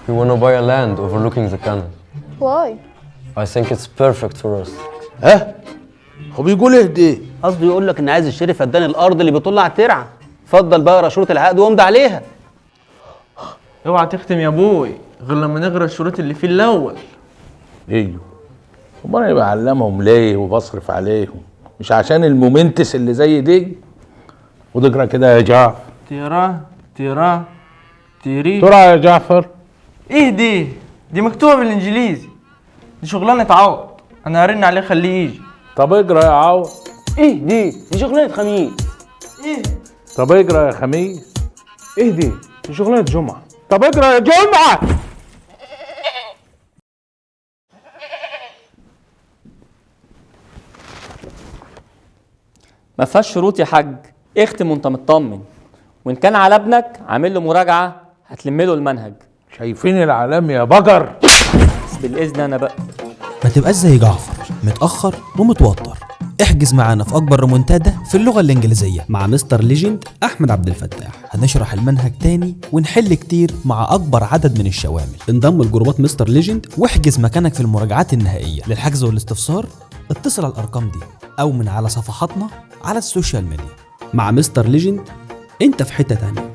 We wanna buy a land overlooking the canal. Why? I think it's perfect for us. ها، هو بيقول ايه دي؟ قصده يقول لك ان عايز يشتري فدان الارض اللي بيطل على الترعه. اتفضل بقى اقرا شروط العقد وامضي عليها. اوعى تختم يا ابوي غير لما نقرا الشروط اللي فيه الاول. ايوه، امال انا بعلمهم ليه وبصرف عليهم؟ مش عشان ال moments اللي زي دي. وتقرا كده يا جعفر. تيرا تيرا تيري. ترى يا جعفر. ايه دي؟ دي مكتوبة بالانجليزي، دي شغلانة عوض. انا هرن عليه خليه يجي. طب اقرا يا عوض. ايه دي؟ دي شغلانة خميس. ايه؟ طب اقرا يا خميس. ايه دي؟ دي شغلانة جمعه. طب اقرا يا جمعه. ما فيهاش شروط يا حاج، اختم وانت مطمن. وان كان على ابنك عامل له مراجعه هتلم له المنهج. شايفين العالم يا بقر. بس بالاذن انا بقى. ما تبقاش زي جعفر متأخر ومتوتر. احجز معانا في أكبر ريمونتادا في اللغة الإنجليزية مع مستر ليجند أحمد عبد الفتاح. هنشرح المنهج تاني ونحل كتير مع أكبر عدد من الشوامل. انضم لجروبات مستر ليجند واحجز مكانك في المراجعات النهائية. للحجز والاستفسار اتصل على الأرقام دي أو من على صفحاتنا على ال social media. مع مستر ليجند انت في حتة تانية.